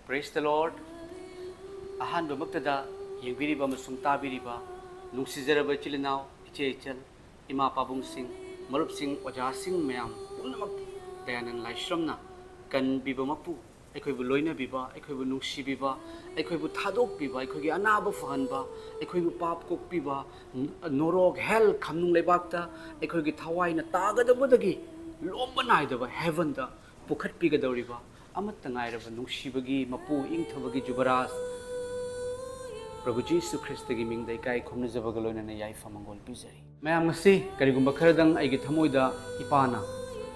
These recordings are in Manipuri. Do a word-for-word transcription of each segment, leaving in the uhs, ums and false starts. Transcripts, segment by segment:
Praise the Lord. ꯑꯍꯥꯟꯕꯃꯛꯇꯗ ꯌꯦꯡꯕꯤꯔꯤꯕ ꯑꯃꯁꯨꯡ ꯇꯥꯕꯤꯔꯤꯕ ꯅꯨꯡꯁꯤꯖꯔꯕ ꯏꯆꯤꯜ ꯏꯅꯥꯎ, ꯏꯆꯦ ꯏꯆꯜ, ꯏꯃꯥ ꯄꯥꯕꯨꯡꯁꯤꯡ, ꯃꯔꯨꯞꯁꯤꯡ, ꯑꯣꯖꯥꯁꯤꯡ ꯃꯌꯥꯝ ꯄꯨꯝꯅꯃꯛ ꯗꯌꯥꯅꯟ ꯂꯥꯏꯁ꯭ꯔꯝꯅ ꯀꯟꯕꯤꯕ ꯃꯄꯨ, ꯑꯩꯈꯣꯏꯕꯨ ꯂꯣꯏꯅꯕꯤꯕ, ꯑꯩꯈꯣꯏꯕꯨ ꯅꯨꯡꯁꯤꯕꯤꯕ, ꯑꯩꯈꯣꯏꯕꯨ ꯊꯥꯗꯣꯛꯄꯤꯕ, ꯑꯩꯈꯣꯏꯒꯤ ꯑꯅꯥꯕ ꯐꯍꯟꯕ, ꯑꯩꯈꯣꯏꯕꯨ ꯄꯥꯞ ꯀꯣꯛꯄꯤꯕ, ꯅꯣꯔꯣꯛ, ꯍꯦꯜ, ꯈꯝꯅꯨꯡ ꯂꯩꯕꯥꯛꯇ ꯑꯩꯈꯣꯏꯒꯤ ꯊꯋꯥꯏꯅ ꯇꯥꯒꯗꯕꯗꯒꯤ ꯂꯣꯝꯕ ꯅꯥꯏꯗꯕ ꯍꯦꯚꯟꯗ ꯄꯨꯈꯠꯄꯤꯒꯗꯧꯔꯤꯕ ꯑꯃꯠꯇ ꯉꯥꯏꯔꯕ ꯅꯨꯡꯁꯤꯕꯒꯤ ꯃꯄꯨ, ꯏꯪꯊꯕꯒꯤ ꯖꯨꯕꯔꯥꯖ ꯄ꯭ꯔꯚꯨ ꯖꯤꯁꯨ ꯈ꯭ꯔꯤꯁꯇꯒꯤ ꯃꯤꯡꯗ ꯏꯀꯥꯏ ꯈꯨꯝꯅꯖꯕꯒ ꯂꯣꯏꯅꯅ ꯌꯥꯏꯐ ꯃꯪꯒꯣꯜ ꯄꯤꯖꯔꯤ꯫ ꯃꯌꯥꯝ, ꯉꯁꯤ ꯀꯔꯤꯒꯨꯝꯕ ꯈꯔꯗꯪ ꯑꯩꯒꯤ ꯊꯃꯣꯏꯗ ꯏꯄꯥꯅ,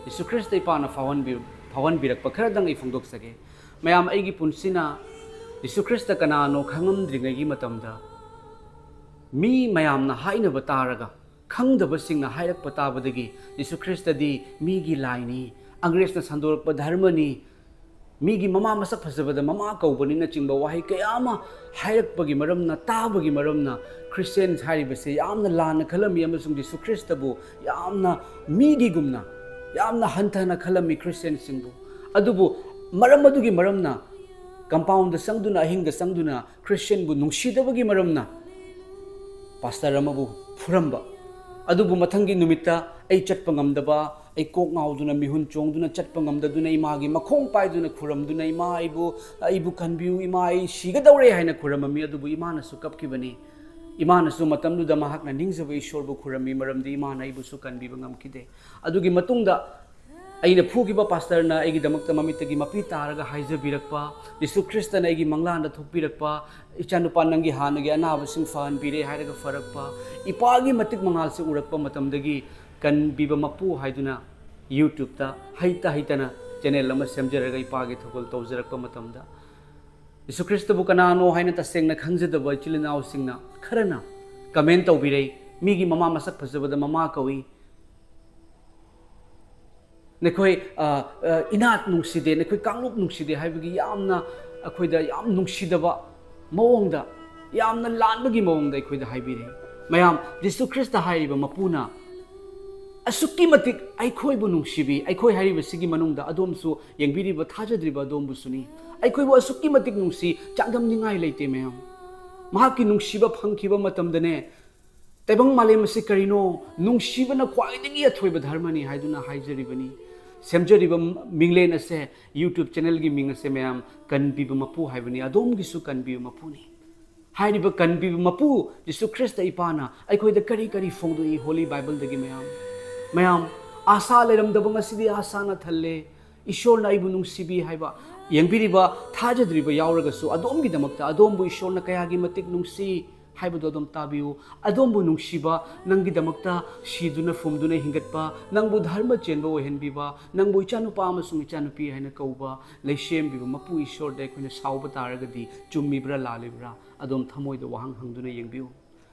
ꯌꯤꯁꯨ ꯈ꯭ꯔꯤꯁꯇ ꯏꯄꯥꯅ ꯐꯥꯎꯍꯟꯕꯤ-, ꯐꯥꯎꯍꯟꯕꯤꯔꯛꯄ ꯈꯔꯗꯪ ꯑꯩ ꯐꯣꯡꯗꯣꯛꯆꯒꯦ꯫ ꯃꯌꯥꯝ, ꯑꯩꯒꯤ ꯄꯨꯟꯁꯤꯅ ꯌꯤꯁꯨ ꯈ꯭ꯔꯤꯁꯇ ꯀꯅꯥꯅꯣ ꯈꯪꯉꯝꯗ꯭ꯔꯤꯉꯩꯒꯤ ꯃꯇꯝꯗ ꯃꯤ ꯃꯌꯥꯝꯅ ꯍꯥꯏꯅꯕ ꯇꯥꯔꯒ, ꯈꯪꯗꯕꯁꯤꯡꯅ ꯍꯥꯏꯔꯛꯄ ꯇꯥꯕꯗꯒꯤ ꯌꯤꯁꯨ ꯈ꯭ꯔꯤꯁꯇꯗꯤ ꯃꯤꯒꯤ ꯂꯥꯏꯅꯤ, ꯑꯪꯒ꯭ꯔꯦꯖꯅ ꯁꯟꯗꯣꯔꯛꯄ ꯙꯔꯃꯅꯤ, ꯃꯤꯒꯤ ꯃꯃꯥ ꯃꯁꯛ ꯐꯖꯕꯗ ꯃꯃꯥ ꯀꯧꯕꯅꯤꯅꯆꯤꯡꯕ ꯋꯥꯍꯩ ꯀꯌꯥ ꯑꯃ ꯍꯥꯏꯔꯛꯄꯒꯤ ꯃꯔꯝꯅ, ꯇꯥꯕꯒꯤ ꯃꯔꯝꯅ ꯈ꯭ꯔꯤꯁꯇꯤꯌꯟ ꯍꯥꯏꯔꯤꯕꯁꯦ ꯌꯥꯝꯅ ꯂꯥꯟꯅ ꯈꯜꯂꯝꯃꯤ ꯑꯃꯁꯨꯡ ꯖꯤꯁꯨ ꯈ꯭ꯔꯤꯁꯇꯕꯨ ꯌꯥꯝꯅ ꯃꯤꯒꯤꯒꯨꯝꯅ, ꯌꯥꯝꯅ ꯍꯟꯊꯅ ꯈꯜꯂꯝꯃꯤ ꯈ꯭ꯔꯤꯁꯇꯤꯌꯟꯁꯤꯡꯕꯨ꯫ ꯑꯗꯨꯕꯨ ꯃꯔꯝ ꯑꯗꯨꯒꯤ ꯃꯔꯝꯅ ꯀꯝꯄꯥꯎꯟꯗ ꯆꯪꯗꯨꯅ, ꯑꯍꯤꯡꯗ ꯆꯪꯗꯨꯅ ꯈ꯭ꯔꯤꯁꯇꯤꯌꯟꯕꯨ ꯅꯨꯡꯁꯤꯗꯕꯒꯤ ꯃꯔꯝꯅ ꯄꯥꯁꯇꯔ ꯑꯃꯕꯨ ꯐꯨꯔꯝꯕ꯫ ꯑꯗꯨꯕꯨ ꯃꯊꯪꯒꯤ ꯅꯨꯃꯤꯠꯇ ꯑꯩ ꯆꯠꯄ ꯉꯝꯗꯕ, ꯑꯩ ꯀꯣꯛ ꯉꯥꯎꯗꯨꯅ, ꯃꯤꯍꯨꯟ ꯆꯣꯡꯗꯨꯅ, ꯆꯠꯄ ꯉꯝꯗꯗꯨꯅ, ꯏꯃꯥꯒꯤ ꯃꯈꯣꯡ ꯄꯥꯏꯗꯨꯅ ꯈꯨꯔꯝꯗꯨꯅ, "ꯏꯃꯥ, ꯑꯩꯕꯨ, ꯑꯩꯕꯨ ꯀꯟꯕꯤꯌꯨ, ꯏꯃꯥ, ꯑꯩ ꯁꯤꯒꯗꯧꯔꯦ" ꯍꯥꯏꯅ ꯈꯨꯔꯝꯃꯝꯃꯤ꯫ ꯑꯗꯨꯕꯨ ꯏꯃꯥꯅꯁꯨ ꯀꯞꯈꯤꯕꯅꯤ꯫ ꯏꯃꯥꯅꯁꯨ ꯃꯇꯝꯗꯨꯗ ꯃꯍꯥꯛꯅ ꯅꯤꯡꯖꯕ ꯏꯁꯣꯔꯕꯨ ꯈꯨꯔꯝꯃꯤ, ꯃꯔꯝꯗꯤ ꯏꯃꯥꯅ ꯑꯩꯕꯨꯁꯨ ꯀꯟꯕꯤꯕ ꯉꯝꯈꯤꯗꯦ꯫ ꯑꯗꯨꯒꯤ ꯃꯇꯨꯡꯗ ꯑꯩꯅ ꯐꯨꯈꯤꯕ ꯄꯥꯁꯇꯔꯅ ꯑꯩꯒꯤꯗꯃꯛꯇ ꯃꯃꯤꯠꯇꯒꯤ ꯃꯄꯤ ꯇꯥꯔꯒ ꯍꯥꯏꯖꯕꯤꯔꯛꯄ, ꯖꯤꯁꯨ ꯈ꯭ꯔꯤꯁꯇꯅ ꯑꯩꯒꯤ ꯃꯪꯂꯥꯟꯗ ꯊꯣꯛꯄꯤꯔꯛꯄ, "ꯏꯆꯥꯅꯨꯄꯥ, ꯅꯪꯒꯤ ꯍꯥꯟꯅꯒꯤ ꯑꯅꯥꯕꯁꯤꯡ ꯐꯍꯟꯕꯤꯔꯦ" ꯍꯥꯏꯔꯒ ꯐꯔꯛꯄ, ꯏꯄꯥꯒꯤ ꯃꯇꯤꯛ ꯃꯉꯥꯜꯁꯦ ꯎꯔꯛꯄ ꯃꯇꯝꯗꯒꯤ ꯀꯟꯕꯤꯕ ꯃꯄꯨ ꯍꯥꯏꯗꯨꯅ YouTubeꯇ ꯍꯩꯇ ꯍꯩꯇꯅ channel ꯑꯃ ꯁꯦꯝꯖꯔꯒ ꯏꯄꯥꯒꯤ ꯊꯧꯒꯜ ꯇꯧꯖꯔꯛꯄ ꯃꯇꯝꯗ, ꯖꯤꯁꯨ ꯈ꯭ꯔꯤꯁꯇꯕꯨ ꯀꯅꯥꯅꯣ ꯍꯥꯏꯅ ꯇꯁꯦꯡꯅ ꯈꯪꯖꯗꯕ ꯏꯆꯤꯜ ꯏꯅꯥꯎꯁꯤꯡꯅ ꯈꯔꯅ comment ꯇꯧꯕꯤꯔꯛꯏ, "ꯃꯤꯒꯤ ꯃꯃꯥ ꯃꯁꯛ ꯐꯖꯕꯗ ꯃꯃꯥ ꯀꯧꯏ, ꯅꯈꯣꯏ, ꯑ, ꯑ, ꯏꯅꯥꯠ ꯅꯨꯡꯁꯤꯗꯦ, ꯅꯈꯣꯏ ꯀꯥꯡꯂꯨꯞ ꯅꯨꯡꯁꯤꯗꯦ" ꯍꯥꯏꯕꯒꯤ ꯌꯥꯝꯅ, ꯑꯩꯈꯣꯏꯗ ꯌꯥꯝ ꯅꯨꯡꯁꯤꯗꯕ ꯃꯑꯣꯡꯗ, ꯌꯥꯝꯅ ꯂꯥꯟꯕꯒꯤ ꯃꯑꯣꯡꯗ ꯑꯩꯈꯣꯏꯗ ꯍꯥꯏꯕꯤꯔꯛꯏ꯫ ꯃꯌꯥꯝ, ꯖꯤꯁꯨ ꯈ꯭ꯔꯤꯁꯇ ꯍꯥꯏꯔꯤꯕ ꯃꯄꯨꯅ ꯑꯁꯨꯛꯀꯤ ꯃꯇꯤꯛ ꯑꯩꯈꯣꯏꯕꯨ ꯅꯨꯡꯁꯤꯕꯤ꯫ ꯑꯩꯈꯣꯏ ꯍꯥꯏꯔꯤꯕꯁꯤꯒꯤ ꯃꯅꯨꯡꯗ ꯑꯗꯣꯝꯁꯨ, ꯌꯦꯡꯕꯤꯔꯤꯕ ꯊꯥꯖꯗ꯭ꯔꯤꯕ ꯑꯗꯣꯝꯕꯨꯁꯨꯅꯤ꯫ ꯑꯩꯈꯣꯏꯕꯨ ꯑꯁꯨꯛꯀꯤ ꯃꯇꯤꯛ ꯅꯨꯡꯁꯤ, ꯆꯥꯡꯗꯝꯅꯤꯡꯉꯥꯏ ꯂꯩꯇꯦ, ꯃꯌꯥꯝ꯫ ꯃꯍꯥꯛꯀꯤ ꯅꯨꯡꯁꯤꯕ ꯐꯪꯈꯤꯕ ꯃꯇꯝꯗꯅꯦ, ꯇꯥꯏꯕꯪ ꯃꯥꯂꯦꯝ ꯑꯁꯤ ꯀꯔꯤꯅꯣ? ꯅꯨꯡꯁꯤꯕꯅ ꯈ꯭ꯋꯥꯏꯗꯒꯤ ꯑꯊꯣꯏꯕ ꯙꯔꯃꯅꯤ ꯍꯥꯏꯗꯨꯅ ꯍꯥꯏꯖꯔꯤꯕꯅꯤ꯫ ꯁꯦꯝꯖꯔꯤꯕ ꯃꯤꯡꯂꯦꯟ ꯑꯁꯦ, YouTube channelꯒꯤ ꯃꯤꯡ ꯑꯁꯦ, ꯃꯌꯥꯝ, ꯀꯟꯕꯤꯕ ꯃꯄꯨ ꯍꯥꯏꯕꯅꯤ꯫ ꯑꯗꯣꯝꯒꯤꯁꯨ ꯀꯟꯕꯤꯕ ꯃꯄꯨꯅꯤ꯫ ꯍꯥꯏꯔꯤꯕ ꯀꯟꯕꯤꯕ ꯃꯄꯨ ꯖꯤꯁꯨ ꯈ꯭ꯔꯤꯁꯇ ꯏꯄꯥꯅ ꯑꯩꯈꯣꯏꯗ ꯀꯔꯤ ꯀꯔꯤ ꯐꯣꯡꯗꯣꯛꯏ Holy Bibleꯗꯒꯤ, ꯃꯌꯥꯝ? ꯃꯌꯥꯝ, ꯑꯥꯁꯥ ꯂꯩꯔꯝꯗꯕ ꯉꯁꯤꯗꯤ ꯑꯥꯁꯥꯅ ꯊꯜꯂꯦ꯫ ꯏꯁꯣꯔꯅ ꯑꯩꯕꯨ ꯅꯨꯡꯁꯤꯕꯤ ꯍꯥꯏꯕ꯫ ꯌꯦꯡꯕꯤꯔꯤꯕ ꯊꯥꯖꯗ꯭ꯔꯤꯕ ꯌꯥꯎꯔꯒꯁꯨ, ꯑꯗꯣꯝꯒꯤꯗꯃꯛꯇ, ꯑꯗꯣꯝꯕꯨ ꯏꯁꯣꯔꯅ ꯀꯌꯥꯒꯤ ꯃꯇꯤꯛ ꯅꯨꯡꯁꯤ ꯍꯥꯏꯕꯗꯨ ꯑꯗꯨꯝ ꯇꯥꯕꯤꯌꯨ꯫ ꯑꯗꯣꯝꯕꯨ ꯅꯨꯡꯁꯤꯕ, ꯅꯪꯒꯤꯗꯃꯛꯇ ꯁꯤꯗꯨꯅ ꯐꯨꯝꯗꯨꯅ ꯍꯤꯡꯒꯠꯄ, ꯅꯪꯕꯨ ꯙꯔꯃ ꯆꯦꯟꯕ ꯑꯣꯏꯍꯟꯕꯤꯕ, ꯅꯪꯕꯨ ꯏꯆꯥꯅꯨꯄꯥ ꯑꯃꯁꯨꯡ ꯏꯆꯥꯅꯨꯄꯤ ꯍꯥꯏꯅ ꯀꯧꯕ, ꯂꯩꯁꯦꯝꯕꯤꯕ ꯃꯄꯨ ꯏꯁꯣꯔꯗ ꯑꯩꯈꯣꯏꯅ ꯁꯥꯎꯕ ꯇꯥꯔꯒꯗꯤ, ꯆꯨꯝꯃꯤꯕ꯭ꯔꯥ ꯂꯥꯜꯂꯤꯕ꯭ꯔꯥ? ꯑꯗꯣꯝ ꯊꯃꯣꯏꯗ ꯋꯥꯍꯪ ꯍꯪꯗꯨꯅ ꯌꯦꯡꯕꯤꯌꯨ꯫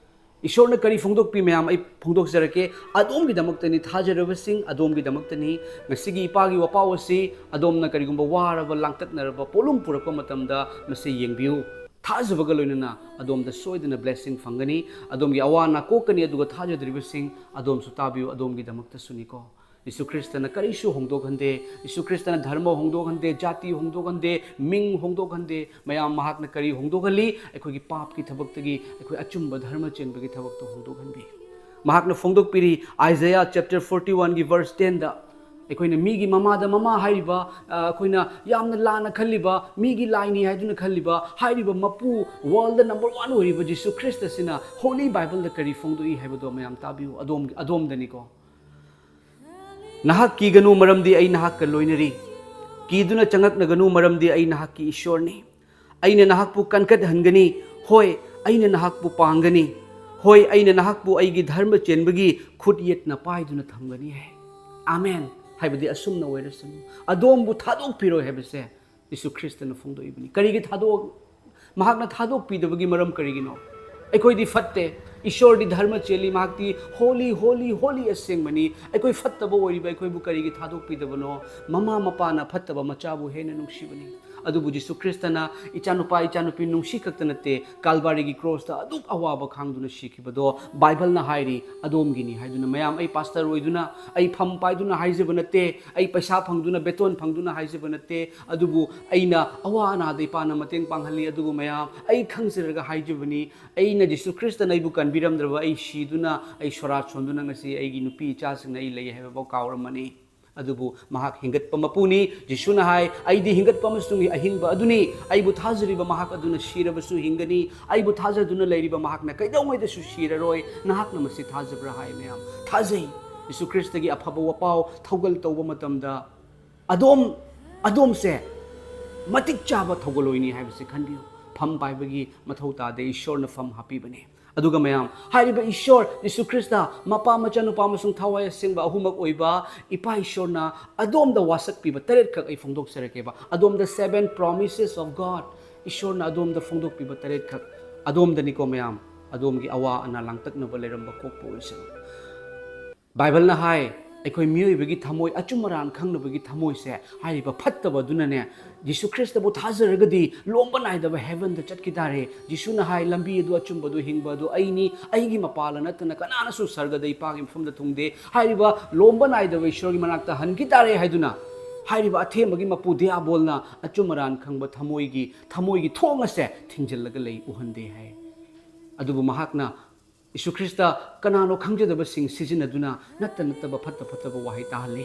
ꯏꯁꯣꯔꯅ ꯀꯔꯤ ꯐꯣꯡꯗꯣꯛꯄꯤ, ꯃꯌꯥꯝ? ꯑꯩ ꯐꯣꯡꯗꯣꯛꯆꯔꯛꯀꯦ꯫ ꯑꯗꯣꯝꯒꯤꯗꯃꯛꯇꯅꯤ ꯊꯥꯖꯔꯕꯁꯤꯡ, ꯑꯗꯣꯝꯒꯤꯗꯃꯛꯇꯅꯤ꯫ ꯉꯁꯤꯒꯤ ꯏꯄꯥꯒꯤ ꯋꯥꯄꯥꯎ ꯑꯁꯤ ꯑꯗꯣꯝꯅ ꯀꯔꯤꯒꯨꯝꯕ ꯋꯥꯔꯕ, ꯂꯥꯡꯇꯛꯅꯔꯕ ꯄꯣꯠꯂꯨꯝ ꯄꯨꯔꯛꯄ ꯃꯇꯝꯗ, ꯃꯁꯤ ꯌꯦꯡꯕꯤꯌꯨ꯫ ꯊꯥꯖꯕꯒ ꯂꯣꯏꯅꯅ ꯑꯗꯣꯝꯗ ꯁꯣꯏꯗꯅ blessing ꯐꯪꯒꯅꯤ꯫ ꯑꯗꯣꯝꯒꯤ ꯑꯋꯥ ꯑꯅꯥ ꯀꯣꯛꯀꯅꯤ꯫ ꯑꯗꯨꯒ ꯊꯥꯖꯗ꯭ꯔꯤꯕꯁꯤꯡ, ꯑꯗꯣꯝꯁꯨ ꯇꯥꯕꯤꯌꯨ, ꯑꯗꯣꯝꯒꯤꯗꯃꯛꯇꯁꯨꯅꯤꯀꯣ꯫ ꯌꯤꯁꯨ ꯈ꯭ꯔꯤꯁꯇꯅ ꯀꯔꯤꯁꯨ ꯍꯣꯡꯗꯣꯛꯍꯟꯗꯦ꯫ ꯌꯤꯁꯨ ꯈ꯭ꯔꯤꯁꯇꯅ ꯙꯔꯃ ꯍꯣꯡꯗꯣꯛꯍꯟꯗꯦ, ꯖꯥꯇꯤ ꯍꯣꯡꯗꯣꯛꯍꯟꯗꯦ, ꯃꯤꯡ ꯍꯣꯡꯗꯣꯛꯍꯟꯗꯦ꯫ ꯃꯌꯥꯝ, ꯃꯍꯥꯛꯅ ꯀꯔꯤ ꯍꯣꯡꯗꯣꯛꯍꯜꯂꯤ? ꯑꯩꯈꯣꯏꯒꯤ ꯄꯥꯞꯀꯤ ꯊꯕꯛꯇꯒꯤ ꯑꯩꯈꯣꯏ ꯑꯆꯨꯝꯕ ꯙꯔꯃ ꯆꯦꯟꯕꯒꯤ ꯊꯕꯛꯇ ꯍꯣꯡꯗꯣꯛꯍꯟꯕꯤ꯫ ꯃꯍꯥꯛꯅ ꯐꯣꯡꯗꯣꯛꯄꯤꯔꯤ, Isaiah chapter forty oneꯒꯤ verse tenꯗ, ꯑꯩꯈꯣꯏꯅ ꯃꯤꯒꯤ ꯃꯃꯥꯗ ꯃꯃꯥ ꯍꯥꯏꯔꯤꯕ, ꯑ, ꯑꯩꯈꯣꯏꯅ ꯌꯥꯝꯅ ꯂꯥꯟꯅ ꯈꯜꯂꯤꯕ, ꯃꯤꯒꯤ ꯂꯥꯏꯅꯤ ꯍꯥꯏꯗꯨꯅ ꯈꯜꯂꯤꯕ, ꯍꯥꯏꯔꯤꯕ ꯃꯄꯨ, worldꯗ number one ꯑꯣꯏꯔꯤꯕ ꯖꯤꯁꯨ ꯈ꯭ꯔꯤꯁꯇꯁꯤꯅ Holy Bibleꯗ ꯀꯔꯤ ꯐꯣꯡꯗꯣꯛꯏ ꯍꯥꯏꯕꯗꯣ ꯃꯌꯥꯝ ꯇꯥꯕꯤꯌꯨ꯫ ꯑꯗꯣꯝ, ꯑꯗꯣꯝꯗꯅꯤꯀꯣ꯫ "ꯅꯍꯥꯛ ꯀꯤꯒꯅꯨ, ꯃꯔꯝꯗꯤ ꯑꯩ ꯅꯍꯥꯛꯀ ꯂꯣꯏꯅꯔꯤ꯫ ꯀꯤꯗꯨꯅ ꯆꯉꯛꯅꯒꯅꯨ, ꯃꯔꯝꯗꯤ ꯑꯩ ꯅꯍꯥꯛꯀꯤ ꯏꯁꯣꯔꯅꯤ꯫ ꯑꯩꯅ ꯅꯍꯥꯛꯄꯨ ꯀꯟꯈꯠꯍꯟꯒꯅꯤ꯫ ꯍꯣꯏ, ꯑꯩꯅ ꯅꯍꯥꯛꯄꯨ ꯄꯥꯡꯒꯅꯤ꯫ ꯍꯣꯏ, ꯑꯩꯅ ꯅꯍꯥꯛꯄꯨ ꯑꯩꯒꯤ ꯙꯔꯃ ꯆꯦꯟꯕꯒꯤ ꯈꯨꯠ ꯌꯦꯠꯅ ꯄꯥꯏꯗꯨꯅ ꯊꯝꯒꯅꯤ" ꯍꯥꯏ꯫ ꯑꯥꯃꯦꯟ꯫ ꯍꯥꯏꯕꯗꯤ ꯑꯁꯨꯝꯅ ꯑꯣꯏꯔꯁꯅꯨ꯫ ꯑꯗꯣꯝꯕꯨ ꯊꯥꯗꯣꯛꯄꯤꯔꯣꯏ ꯍꯥꯏꯕꯁꯦ ꯌꯤꯁꯨ ꯈ꯭ꯔꯤꯁꯇꯅ ꯐꯣꯡꯗꯣꯛꯏꯕꯅꯤ꯫ ꯀꯔꯤꯒꯤ ꯊꯥꯗꯣꯛ-, ꯃꯍꯥꯛꯅ ꯊꯥꯗꯣꯛꯄꯤꯗꯕꯒꯤ ꯃꯔꯝ ꯀꯔꯤꯒꯤꯅꯣ? ꯑꯩꯈꯣꯏꯗꯤ ꯐꯠꯇꯦ꯫ ꯏꯁꯣꯔꯗꯤ ꯙꯔꯃ ꯆꯦꯜꯂꯤ, ꯃꯍꯥꯛꯇꯤ holy, holy, holy ꯑꯁꯦꯡꯕꯅꯤ꯫ ꯑꯩꯈꯣꯏ ꯐꯠꯇꯕ ꯑꯣꯏꯔꯤꯕ ꯑꯩꯈꯣꯏꯕꯨ ꯀꯔꯤꯒꯤ ꯊꯥꯗꯣꯛꯄꯤꯗꯕꯅꯣ? ꯃꯃꯥ ꯃꯄꯥꯅ ꯐꯠꯇꯕ ꯃꯆꯥꯕꯨ ꯍꯦꯟꯅ ꯅꯨꯡꯁꯤꯕꯅꯤ꯫ ꯑꯗꯨꯕꯨ ꯖꯤꯁꯨ ꯈ꯭ꯔꯤꯁꯇꯅ ꯏꯆꯥꯅꯨꯄꯥ ꯏꯆꯥꯅꯨꯄꯤ ꯅꯨꯡꯁꯤ ꯈꯛꯇ ꯅꯠꯇꯦ, ꯀꯥꯜꯕꯥꯔꯤꯒꯤ ꯀ꯭ꯔꯣꯁꯇ ꯑꯗꯨꯛ ꯑꯋꯥꯕ ꯈꯥꯡꯗꯨꯅ ꯁꯤꯈꯤꯕꯗꯣ ꯕꯥꯏꯕꯜꯅ ꯍꯥꯏꯔꯤ ꯑꯗꯣꯝꯒꯤꯅꯤ ꯍꯥꯏꯗꯨꯅ꯫ ꯃꯌꯥꯝ, ꯑꯩ ꯄꯥꯁꯇꯔ ꯑꯣꯏꯗꯨꯅ, ꯑꯩ ꯐꯝ ꯄꯥꯏꯗꯨꯅ ꯍꯥꯏꯖꯕ ꯅꯠꯇꯦ, ꯑꯩ ꯄꯩꯁꯥ ꯐꯪꯗꯨꯅ, ꯕꯦꯇꯣꯟ ꯐꯪꯗꯨꯅ ꯍꯥꯏꯖꯕ ꯅꯠꯇꯦ, ꯑꯗꯨꯕꯨ ꯑꯩꯅ ꯑꯋꯥ ꯑꯅꯥꯗ ꯏꯄꯥꯅ ꯃꯇꯦꯡ ꯄꯥꯡꯍꯜꯂꯤ꯫ ꯑꯗꯨꯕꯨ ꯃꯌꯥꯝ, ꯑꯩ ꯈꯪꯖꯔꯒ ꯍꯥꯏꯖꯕꯅꯤ, ꯑꯩꯅ ꯖꯤꯁꯨ ꯈ꯭ꯔꯤꯁꯇꯅ ꯑꯩꯕꯨ ꯀꯟꯕꯤꯔꯝꯗ꯭ꯔꯕ ꯑꯩ ꯁꯤꯗꯨꯅ, ꯑꯩ ꯁꯣꯔꯥꯠ ꯁꯣꯟꯗꯨꯅ ꯉꯁꯤ ꯑꯩꯒꯤ ꯅꯨꯄꯤ ꯏꯆꯥꯁꯤꯡꯅ ꯑꯩ ꯂꯩ ꯍꯥꯏꯕꯐꯥꯎ ꯀꯥꯎꯔꯝꯃꯅꯤ꯫ ꯑꯗꯨꯕꯨ ꯃꯍꯥꯛ ꯍꯤꯡꯒꯠꯄ ꯃꯄꯨꯅꯤ꯫ ꯖꯤꯁꯨꯅ ꯍꯥꯏ, "ꯑꯩꯗꯤ ꯍꯤꯡꯒꯠꯄ ꯑꯃꯁꯨꯡ ꯑꯍꯤꯡꯕ ꯑꯗꯨꯅꯤ꯫ ꯑꯩꯕꯨ ꯊꯥꯖꯔꯤꯕ ꯃꯍꯥꯛ ꯑꯗꯨꯅ ꯁꯤꯔꯕꯁꯨ ꯍꯤꯡꯒꯅꯤ꯫ ꯑꯩꯕꯨ ꯊꯥꯖꯗꯨꯅ ꯂꯩꯔꯤꯕ ꯃꯍꯥꯛꯅ ꯀꯩꯗꯧꯉꯩꯗꯁꯨ ꯁꯤꯔꯔꯣꯏ꯫ ꯅꯍꯥꯛꯅ ꯃꯁꯤ ꯊꯥꯖꯕ꯭ꯔꯥ?" ꯍꯥꯏ꯫ ꯃꯌꯥꯝ, ꯊꯥꯖꯩ꯫ ꯖꯤꯁꯨ ꯈ꯭ꯔꯤꯁꯇꯒꯤ ꯑꯐꯕ ꯋꯥꯄꯥꯎ ꯊꯧꯒꯜ ꯇꯧꯕ ꯃꯇꯝꯗ ꯑꯗꯣꯝ, ꯑꯗꯣꯝꯁꯦ ꯃꯇꯤꯛ ꯆꯥꯕ ꯊꯧꯒꯜꯂꯣꯏꯅꯤ ꯍꯥꯏꯕꯁꯤ ꯈꯟꯕꯤꯌꯨ꯫ ꯐꯝ ꯄꯥꯏꯕꯒꯤ ꯃꯊꯧ ꯇꯥꯗꯦ, ꯏꯁꯣꯔꯅ ꯐꯝ ꯍꯥꯞꯄꯤꯕꯅꯤ꯫ ꯑꯗꯨꯒ ꯃꯌꯥꯝ, ꯍꯥꯏꯔꯤꯕ ꯏꯁꯣꯔ ꯖꯤꯁꯨ ꯈ꯭ꯔꯤꯁꯇ, ꯃꯄꯥ, ꯃꯆꯥꯅꯨꯄꯥ ꯑꯃꯁꯨꯡ ꯊꯋꯥꯏ ꯑꯁꯦꯡꯕ ꯑꯍꯨꯝꯃꯛ ꯑꯣꯏꯕ ꯏꯄꯥ ꯏꯁꯣꯔꯅ ꯑꯗꯣꯝꯗ ꯋꯥꯁꯛꯄꯤꯕ ꯇꯔꯦꯠꯈꯛ ꯑꯩ ꯐꯣꯡꯗꯣꯛꯆꯔꯛꯀꯦꯕ꯫ ꯑꯗꯣꯝꯗ seven promises of God, ꯏꯁꯣꯔꯅ ꯑꯗꯣꯝꯗ ꯐꯣꯡꯗꯣꯛꯄꯤꯕ ꯇꯔꯦꯠꯈꯛ꯫ ꯑꯗꯣꯝꯗꯅꯤꯀꯣ ꯃꯌꯥꯝ, ꯑꯗꯣꯝꯒꯤ ꯑꯋꯥ ꯑꯅꯥ ꯂꯥꯡꯇꯛꯅꯕ ꯂꯩꯔꯝꯕ ꯀꯣꯛꯄ ꯑꯣꯏꯁꯅꯨ꯫ ꯕꯥꯏꯕꯜꯅ ꯍꯥꯏ, ꯑꯩꯈꯣꯏ ꯃꯤꯑꯣꯏꯕꯒꯤ ꯊꯃꯣꯏ, ꯑꯆꯨꯝ ꯑꯔꯥꯟ ꯈꯪꯅꯕꯒꯤ ꯊꯃꯣꯏꯁꯦ, ꯍꯥꯏꯔꯤꯕ ꯐꯠꯇꯕ ꯑꯗꯨꯅꯅꯦ, ꯖꯤꯁꯨ ꯈ꯭ꯔꯤꯁꯇꯕꯨ ꯊꯥꯖꯔꯒꯗꯤ ꯂꯣꯝꯕ ꯅꯥꯏꯗꯕ ꯍꯦꯚꯟꯗ ꯆꯠꯈꯤ ꯇꯥꯔꯦ꯫ ꯖꯤꯁꯨꯅ ꯍꯥꯏ, "ꯂꯝꯕꯤ ꯑꯗꯨ, ꯑꯆꯨꯝꯕ ꯑꯗꯨ, ꯍꯤꯡꯕ ꯑꯗꯨ ꯑꯩꯅꯤ, ꯑꯩꯒꯤ ꯃꯄꯥꯜꯂ ꯅꯠꯇꯅ ꯀꯅꯥꯅꯁꯨ ꯁꯔꯒꯗ ꯏꯄꯥꯒꯤ ꯃꯐꯝꯗ ꯊꯨꯡꯗꯦ" ꯍꯥꯏꯔꯤꯕ ꯂꯣꯝꯕ ꯅꯥꯏꯗꯕ ꯏꯁꯣꯔꯒꯤ ꯃꯅꯥꯛꯇ ꯍꯟꯈꯤ ꯇꯥꯔꯦ ꯍꯥꯏꯗꯨꯅ, ꯍꯥꯏꯔꯤꯕ ꯑꯊꯦꯝꯕꯒꯤ ꯃꯄꯨ ꯗꯤꯌꯥꯕꯣꯜꯅ ꯑꯆꯨꯝ ꯑꯔꯥꯟ ꯈꯪꯕ ꯊꯃꯣꯏꯒꯤ, ꯊꯃꯣꯏꯒꯤ ꯊꯣꯡ ꯑꯁꯦ ꯊꯤꯡꯖꯤꯜꯂꯒ ꯂꯩ, ꯎꯍꯟꯗꯦ ꯍꯥꯏ꯫ ꯑꯗꯨꯕꯨ ꯃꯍꯥꯛꯅ ꯖꯤꯁꯨ ꯈ꯭ꯔꯤꯁꯇ ꯀꯅꯥꯅꯣ ꯈꯪꯖꯗꯕꯁꯤꯡ ꯁꯤꯖꯤꯟꯅꯗꯨꯅ ꯅꯠꯇ ꯅꯠꯇꯕ ꯐꯠꯇ ꯐꯠꯇꯕ ꯋꯥꯍꯩ ꯇꯥꯍꯜꯂꯤ꯫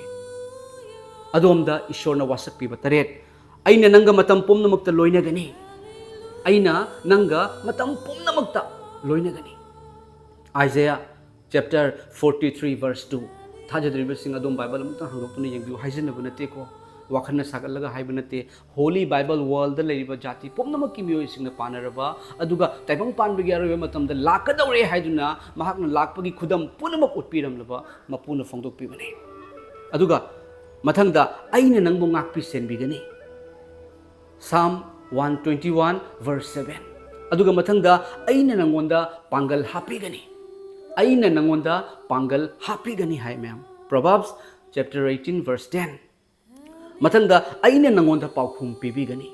ꯑꯗꯣꯝꯗ ꯏꯁꯣꯔꯅ ꯋꯥꯁꯛꯄꯤꯕ ꯇꯔꯦꯠ, "ꯑꯩꯅ ꯅꯪꯒ ꯃꯇꯝ ꯄꯨꯝꯅꯃꯛꯇ ꯂꯣꯏꯅꯒꯅꯤ꯫ ꯑꯩꯅ ꯅꯪꯒ ꯃꯇꯝ ꯄꯨꯝꯅꯃꯛꯇ ꯂꯣꯏꯅꯒꯅꯤ"꯫ Isaiah chapter forty three verse two꯫ ꯊꯥꯖꯗ꯭ꯔꯤꯕꯁꯤꯡ, ꯑꯗꯣꯝ ꯕꯥꯏꯕꯜ ꯑꯃꯨꯛꯇꯪ ꯍꯥꯡꯗꯣꯛꯇꯨꯅ ꯌꯦꯡꯕꯤꯌꯨ꯫ ꯍꯥꯏꯖꯤꯟꯅꯕ ꯅꯠꯇꯦꯀꯣ, ꯋꯥꯈꯜꯅ ꯁꯥꯒꯠꯂꯒ ꯍꯥꯏꯕ ꯅꯠꯇꯦ꯫ Holy Bible worldꯗ ꯂꯩꯔꯤꯕ ꯖꯥꯇꯤ ꯄꯨꯝꯅꯃꯛꯀꯤ ꯃꯤꯑꯣꯏꯁꯤꯡꯅ ꯄꯥꯅꯔꯕ, ꯑꯗꯨꯒ ꯇꯥꯏꯕꯪ ꯄꯥꯟꯕꯒꯤ ꯑꯔꯣꯏꯕ ꯃꯇꯝꯗ ꯂꯥꯛꯀꯗꯧꯔꯦ ꯍꯥꯏꯗꯨꯅ ꯃꯍꯥꯛꯅ ꯂꯥꯛꯄꯒꯤ ꯈꯨꯗꯝ ꯄꯨꯝꯅꯃꯛ ꯎꯠꯄꯤꯔꯝꯂꯕ ꯃꯄꯨꯅ ꯐꯣꯡꯗꯣꯛꯄꯤꯕꯅꯤ꯫ ꯑꯗꯨꯒ ꯃꯊꯪꯗ, "ꯑꯩꯅ ꯅꯪꯕꯨ ꯉꯥꯛꯄꯤ ꯁꯦꯟꯕꯤꯒꯅꯤ", Psalm one twenty one verse seven꯫ ꯑꯗꯨꯒ ꯃꯊꯪꯗ, "ꯑꯩꯅ ꯅꯪꯉꯣꯟꯗ ꯄꯥꯡꯒꯜ ꯍꯥꯞꯄꯤꯒꯅꯤ, ꯑꯩꯅ ꯅꯪꯉꯣꯟꯗ ꯄꯥꯡꯒꯜ ꯍꯥꯞꯄꯤꯒꯅꯤ" ꯍꯥꯏ, ꯃꯌꯥꯝ꯫ Proverbs chapter eighteen verse ten꯫ ꯃꯊꯪꯗ, "ꯑꯩꯅ ꯅꯉꯣꯟꯗ ꯄꯥꯎꯈꯨꯝ ꯄꯤꯕꯤꯒꯅꯤ"꯫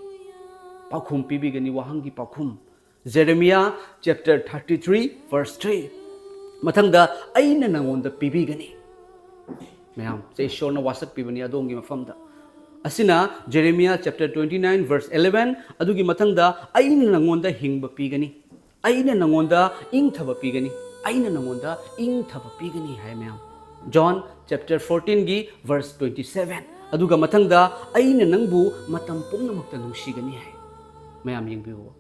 ꯄꯥꯎꯈꯨꯝ ꯄꯤꯕꯤꯒꯅꯤ, ꯋꯥꯍꯪꯒꯤ ꯄꯥꯎꯈꯨꯝ꯫ Jeremiah chapter thirty three verse three꯫ ꯃꯊꯪꯗ, "ꯑꯩꯅ ꯅꯉꯣꯟꯗ ꯄꯤꯕꯤꯒꯅꯤ"꯫ ꯃꯌꯥꯝ, ꯁꯦ ꯏꯁꯣꯔꯅ ꯋꯥꯁꯛꯄꯤꯕꯅꯤ ꯑꯗꯣꯝꯒꯤ ꯃꯐꯝꯗ꯫ ꯑꯁꯤꯅ Jeremiah chapter twenty nine verse eleven꯫ ꯑꯗꯨꯒꯤ ꯃꯊꯪꯗ, "ꯑꯩꯅ ꯅꯉꯣꯟꯗ ꯍꯤꯡꯕ ꯄꯤꯒꯅꯤ, ꯑꯩꯅ ꯅꯉꯣꯟꯗ ꯏꯪꯊꯕ ꯄꯤꯒꯅꯤ, ꯑꯩꯅ ꯅꯉꯣꯟꯗ ꯏꯪꯊꯕ ꯄꯤꯒꯅꯤ" ꯍꯥꯏ ꯃꯌꯥꯝ꯫ John chapter fourteen ꯒꯤ verse twenty seven꯫ ꯑꯗꯨꯒ ꯃꯊꯪꯗ, "ꯑꯩꯅ ꯅꯪꯕꯨ ꯃꯇꯝ ꯄꯨꯝꯅꯃꯛꯇ ꯅꯨꯡꯁꯤꯒꯅꯤ" ꯍꯥꯏ꯫ ꯃꯌꯥꯝ ꯌꯦꯡꯕꯤꯌꯨ꯫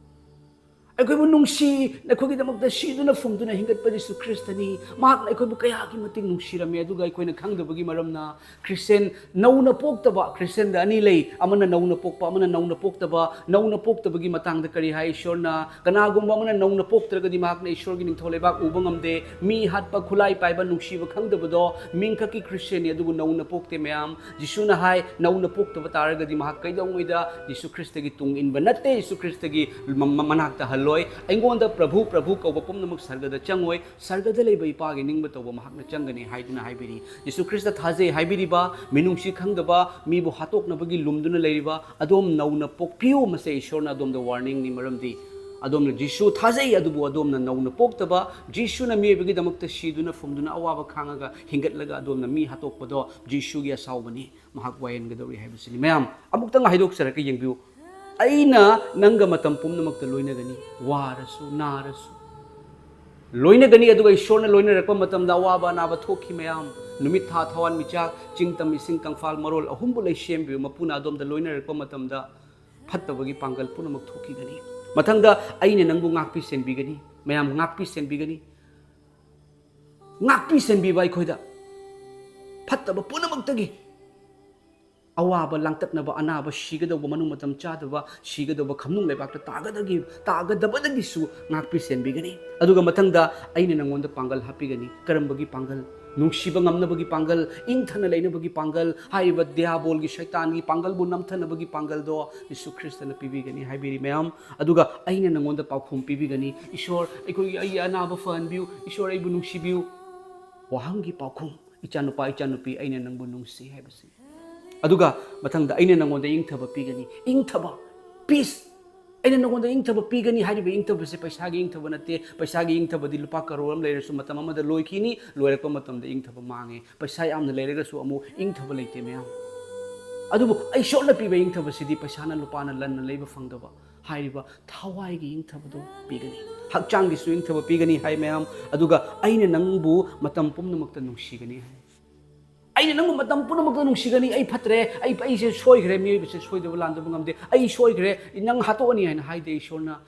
ꯑꯩꯈꯣꯏꯕꯨ ꯅꯨꯡꯁꯤ, ꯑꯩꯈꯣꯏꯒꯤꯗꯃꯛꯇ ꯁꯤꯗꯨꯅ ꯐꯨꯝꯗꯨꯅ ꯍꯤꯡꯒꯠꯄ ꯖꯤꯁꯨ ꯈ꯭ꯔꯤꯁꯇꯅꯤ꯫ ꯃꯍꯥꯛꯅ ꯑꯩꯈꯣꯏꯕꯨ ꯀꯌꯥꯒꯤ ꯃꯇꯤꯛ ꯅꯨꯡꯁꯤꯔꯝꯃꯤ, ꯑꯗꯨꯒ ꯑꯩꯈꯣꯏꯅ ꯈꯪꯗꯕꯒꯤ ꯃꯔꯝꯅ ꯈ꯭ꯔꯤꯁꯇꯦꯟ ꯅꯧꯅ ꯄꯣꯛꯇꯕ, ꯈ꯭ꯔꯤꯁꯇꯦꯟꯗ ꯑꯅꯤ ꯂꯩ, ꯑꯃꯅ ꯅꯧꯅ ꯄꯣꯛꯄ, ꯑꯃꯅ ꯅꯧꯅ ꯄꯣꯛꯇꯕ꯫ ꯅꯧꯅ ꯄꯣꯛꯇꯕꯒꯤ ꯃꯇꯥꯡꯗ ꯀꯔꯤ ꯍꯥꯏ ꯏꯁꯣꯔꯅ? "ꯀꯅꯥꯒꯨꯝꯕ ꯑꯃꯅ ꯅꯧꯅ ꯄꯣꯛꯇ꯭ꯔꯒꯗꯤ ꯃꯍꯥꯛꯅ ꯏꯁꯣꯔꯒꯤ ꯅꯤꯡꯊꯧ ꯂꯩꯕꯥꯛ ꯎꯕ ꯉꯝꯗꯦ꯫ ꯃꯤ ꯍꯥꯠꯄ, ꯈꯨꯠꯂꯥꯏ ꯄꯥꯏꯕ, ꯅꯨꯡꯁꯤꯕ ꯈꯪꯗꯕꯗꯣ ꯃꯤꯡꯈꯛꯀꯤ ꯈ꯭ꯔꯤꯁꯇꯦꯟꯅꯤ, ꯑꯗꯨꯕꯨ ꯅꯧꯅ ꯄꯣꯛꯇꯦ" ꯃꯌꯥꯝ꯫ ꯖꯤꯁꯨꯅ ꯍꯥꯏ, ꯅꯧꯅ ꯄꯣꯛꯇꯕ ꯇꯥꯔꯒꯗꯤ ꯃꯍꯥꯛ ꯀꯩꯗꯧꯉꯩꯗ ꯖꯤꯁꯨ ꯈ꯭ꯔꯤꯁꯇꯒꯤ ꯇꯨꯡ ꯏꯟꯕ ꯅꯠꯇꯦ, ꯖꯤꯁꯨ ꯈ꯭ꯔꯤꯁꯇꯒꯤ ꯃ-, ꯃ-, ꯃꯅꯥꯛꯇ ꯍꯜꯂꯣꯏ꯫ "ꯑꯩꯉꯣꯟꯗ ꯄ꯭ꯔꯚꯨ, ꯄ꯭ꯔꯚꯨ ꯀꯧꯕ ꯄꯨꯝꯅꯃꯛ ꯁꯔꯒꯗ ꯆꯪꯉꯣꯏ, ꯁꯔꯒꯗ ꯂꯩꯕ ꯏꯄꯥꯒꯤ ꯅꯤꯡꯕ ꯇꯧꯕ ꯃꯍꯥꯛꯅ ꯆꯪꯒꯅꯤ" ꯍꯥꯏꯗꯨꯅ ꯍꯥꯏꯕꯤꯔꯤ꯫ ꯖꯤꯁꯨ ꯈ꯭ꯔꯤꯁꯇ ꯊꯥꯖꯩ ꯍꯥꯏꯕꯤꯔꯤꯕ, ꯃꯤꯅꯨꯡꯁꯤ ꯈꯪꯗꯕ, ꯃꯤꯕꯨ ꯍꯥꯠꯇꯣꯛꯅꯕꯒꯤ ꯂꯨꯝꯗꯨꯅ ꯂꯩꯔꯤꯕ ꯑꯗꯣꯝ ꯅꯧꯅ ꯄꯣꯛꯄꯤꯌꯨ꯫ ꯃꯁꯦ ꯏꯁꯣꯔꯅ ꯑꯗꯣꯝꯗ ꯋꯥꯔꯅꯤꯡꯅꯤ, ꯃꯔꯝꯗꯤ ꯑꯗꯣꯝꯅ ꯖꯤꯁꯨ ꯊꯥꯖꯩ, ꯑꯗꯨꯕꯨ ꯑꯗꯣꯝꯅ ꯅꯧꯅ ꯄꯣꯛꯇꯕ, ꯖꯤꯁꯨꯅ ꯃꯤꯑꯣꯏꯕꯒꯤꯗꯃꯛꯇ ꯁꯤꯗꯨꯅ ꯐꯨꯝꯗꯨꯅ ꯑꯋꯥꯕ ꯈꯥꯡꯉꯒ ꯍꯤꯡꯒꯠꯂꯒ ꯑꯗꯣꯝꯅ ꯃꯤ ꯍꯥꯠꯇꯣꯛꯄꯗꯣ ꯖꯤꯁꯨꯒꯤ ꯑꯁꯥꯎꯕꯅꯤ꯫ ꯃꯍꯥꯛ ꯋꯥꯌꯦꯟꯒꯗꯧꯔꯤ ꯍꯥꯏꯕꯁꯤꯅꯤ꯫ ꯃꯌꯥꯝ, ꯑꯃꯨꯛꯇꯪ ꯍꯥꯏꯗꯣꯛꯆꯔꯛꯀꯦ, ꯌꯦꯡꯕꯤꯌꯨ꯫ "ꯑꯩꯅ ꯅꯪꯒ ꯃꯇꯝ ꯄꯨꯝꯅꯃꯛꯇ ꯂꯣꯏꯅꯒꯅꯤ, ꯋꯥꯔꯁꯨ, ꯅꯥꯔꯁꯨ"꯫ ꯂꯣꯏꯅꯒꯅꯤ, ꯑꯗꯨꯒ ꯏꯁꯣꯔꯅ ꯂꯣꯏꯅꯔꯛꯄ ꯃꯇꯝꯗ ꯑꯋꯥꯕ ꯑꯅꯥꯕ ꯊꯣꯛꯈꯤ ꯃꯌꯥꯝ, ꯅꯨꯃꯤꯠ ꯊꯥ ꯊꯋꯥꯟꯃꯤꯆꯥꯛ, ꯆꯤꯡ ꯇꯝ ꯏꯁꯤꯡ ꯀꯪꯐꯥꯜ ꯃꯔꯣꯜ ꯑꯍꯨꯝꯕꯨ ꯂꯩ ꯁꯦꯝꯕꯤꯕ ꯃꯄꯨꯅ ꯑꯗꯣꯝꯗ ꯂꯣꯏꯅꯔꯛꯄ ꯃꯇꯝꯗ ꯐꯠꯇꯕꯒꯤ ꯄꯥꯡꯒꯜ ꯄꯨꯝꯅꯃꯛ ꯊꯣꯛꯈꯤꯒꯅꯤ꯫ ꯃꯊꯪꯗ, "ꯑꯩꯅ ꯅꯪꯕꯨ ꯉꯥꯛꯄꯤ ꯁꯦꯟꯕꯤꯒꯅꯤ"꯫ ꯃꯌꯥꯝ, ꯉꯥꯛꯄꯤ ꯁꯦꯟꯕꯤꯒꯅꯤ꯫ ꯉꯥꯛꯄꯤ ꯁꯦꯟꯕꯤꯕ ꯑꯩꯈꯣꯏꯗ ꯐꯠꯇꯕ ꯄꯨꯝꯅꯃꯛꯇꯒꯤ, ꯑꯋꯥꯕ, ꯂꯥꯡꯇꯛꯅꯕ, ꯑꯅꯥꯕ, ꯁꯤꯒꯗꯧꯕ, ꯃꯅꯨꯡ ꯃꯇꯝ ꯆꯥꯗꯕ, ꯁꯤꯒꯗꯧꯕ ꯈꯝꯅꯨꯡ ꯂꯩꯕꯥꯛꯇ ꯇꯥꯒꯗꯒꯤ-, ꯇꯥꯒꯗꯕꯗꯒꯤꯁꯨ ꯉꯥꯛꯄꯤ ꯁꯦꯟꯕꯤꯒꯅꯤ꯫ ꯑꯗꯨꯒ ꯃꯊꯪꯗ, "ꯑꯩꯅ ꯅꯉꯣꯟꯗ ꯄꯥꯡꯒꯜ ꯍꯥꯞꯄꯤꯒꯅꯤ"꯫ ꯀꯔꯝꯕꯒꯤ ꯄꯥꯡꯒꯜ? ꯅꯨꯡꯁꯤꯕ ꯉꯝꯅꯕꯒꯤ ꯄꯥꯡꯒꯜ, ꯏꯪꯊꯅ ꯂꯩꯅꯕꯒꯤ ꯄꯥꯡꯒꯜ, ꯍꯥꯏꯔꯤꯕ ꯗꯤꯌꯥꯕꯣꯜꯒꯤ, ꯁꯩꯇꯥꯟꯒꯤ ꯄꯥꯡꯒꯜꯕꯨ ꯅꯝꯊꯅꯕꯒꯤ ꯄꯥꯡꯒꯜꯗꯣ ꯖꯤꯁꯨ ꯈ꯭ꯔꯤꯁꯇꯅ ꯄꯤꯕꯤꯒꯅꯤ ꯍꯥꯏꯕꯤꯔꯤ ꯃꯌꯥꯝ꯫ ꯑꯗꯨꯒ, "ꯑꯩꯅ ꯅꯉꯣꯟꯗ ꯄꯥꯎꯈꯨꯝ ꯄꯤꯕꯤꯒꯅꯤ"꯫ ꯏꯁꯣꯔ, ꯑꯩꯈꯣꯏꯒꯤ, "ꯑꯩꯒꯤ ꯑꯅꯥꯕ ꯐꯍꯟꯕꯤꯌꯨ"꯫ ꯏꯁꯣꯔ, "ꯑꯩꯕꯨ ꯅꯨꯡꯁꯤꯕꯤꯌꯨ"꯫ ꯋꯥꯍꯪꯒꯤ ꯄꯥꯎꯈꯨꯝ, "ꯏꯆꯥꯅꯨꯄꯥ, ꯏꯆꯥꯅꯨꯄꯤ, ꯑꯩꯅ ꯅꯪꯕꯨ ꯅꯨꯡꯁꯤ" ꯍꯥꯏꯕꯁꯤ꯫ ꯑꯗꯨꯒ ꯃꯊꯪꯗ, "ꯑꯩꯅ ꯅꯪꯉꯣꯟꯗ ꯏꯪꯊꯕ ꯄꯤꯒꯅꯤ"꯫ ꯏꯪꯊꯕ, peace꯫ "ꯑꯩꯅ ꯅꯪꯉꯣꯟꯗ ꯏꯪꯊꯕ ꯄꯤꯒꯅꯤ" ꯍꯥꯏꯔꯤꯕ ꯏꯪꯊꯕꯁꯦ ꯄꯩꯁꯥꯒꯤ ꯏꯪꯊꯕ ꯅꯠꯇꯦ꯫ ꯄꯩꯁꯥꯒꯤ ꯏꯪꯊꯕꯗꯤ ꯂꯨꯄꯥ ꯀꯔꯣꯔ ꯑꯃ ꯂꯩꯔꯁꯨ ꯃꯇꯝ ꯑꯃꯗ ꯂꯣꯏꯈꯤꯅꯤ, ꯂꯣꯏꯔꯛꯄ ꯃꯇꯝꯗ ꯏꯪꯊꯕ ꯃꯥꯡꯉꯦ꯫ ꯄꯩꯁꯥ ꯌꯥꯝꯅ ꯂꯩꯔꯒꯁꯨ ꯑꯃꯨꯛ ꯏꯪꯊꯕ ꯂꯩꯇꯦ, ꯃꯌꯥꯝ꯫ ꯑꯗꯨꯕꯨ ꯏꯁꯣꯔꯅ ꯄꯤꯕ ꯏꯪꯊꯕꯁꯤꯗꯤ ꯄꯩꯁꯥꯅ ꯂꯨꯄꯥꯅ ꯂꯟꯅ ꯂꯩꯕ ꯐꯪꯗꯕ, ꯍꯥꯏꯔꯤꯕ ꯊꯋꯥꯏꯒꯤ ꯏꯪꯊꯕꯗꯣ ꯄꯤꯒꯅꯤ꯫ ꯍꯛꯆꯥꯡꯒꯤꯁꯨ ꯏꯪꯊꯕ ꯄꯤꯒꯅꯤ ꯍꯥꯏ, ꯃꯌꯥꯝ꯫ ꯑꯗꯨꯒ "ꯑꯩꯅ ꯅꯪꯕꯨ ꯃꯇꯝ ꯄꯨꯝꯅꯃꯛꯇ ꯅꯨꯡꯁꯤꯒꯅꯤ" ꯍꯥꯏ꯫ "ꯑꯩꯅ ꯅꯪꯕꯨ ꯃꯇꯝ ꯄꯨꯝꯅꯃꯛꯇ ꯅꯨꯡꯁꯤꯒꯅꯤ꯫ ꯑꯩ ꯐꯠꯇ꯭ꯔꯦ, ꯑꯩ, ꯑꯩꯁꯦ ꯁꯣꯏꯈ꯭ꯔꯦ, ꯃꯤꯑꯣꯏꯕꯁꯦ ꯁꯣꯏꯗꯕ ꯂꯥꯟꯗꯕ ꯉꯝꯗꯦ, ꯑꯩ ꯁꯣꯏꯈ꯭ꯔꯦ, ꯅꯪ ꯍꯥꯠꯇꯣꯛꯑꯅꯤ" ꯍꯥꯏꯅ ꯍꯥꯏꯗꯦ ꯏꯁꯣꯔꯅ꯫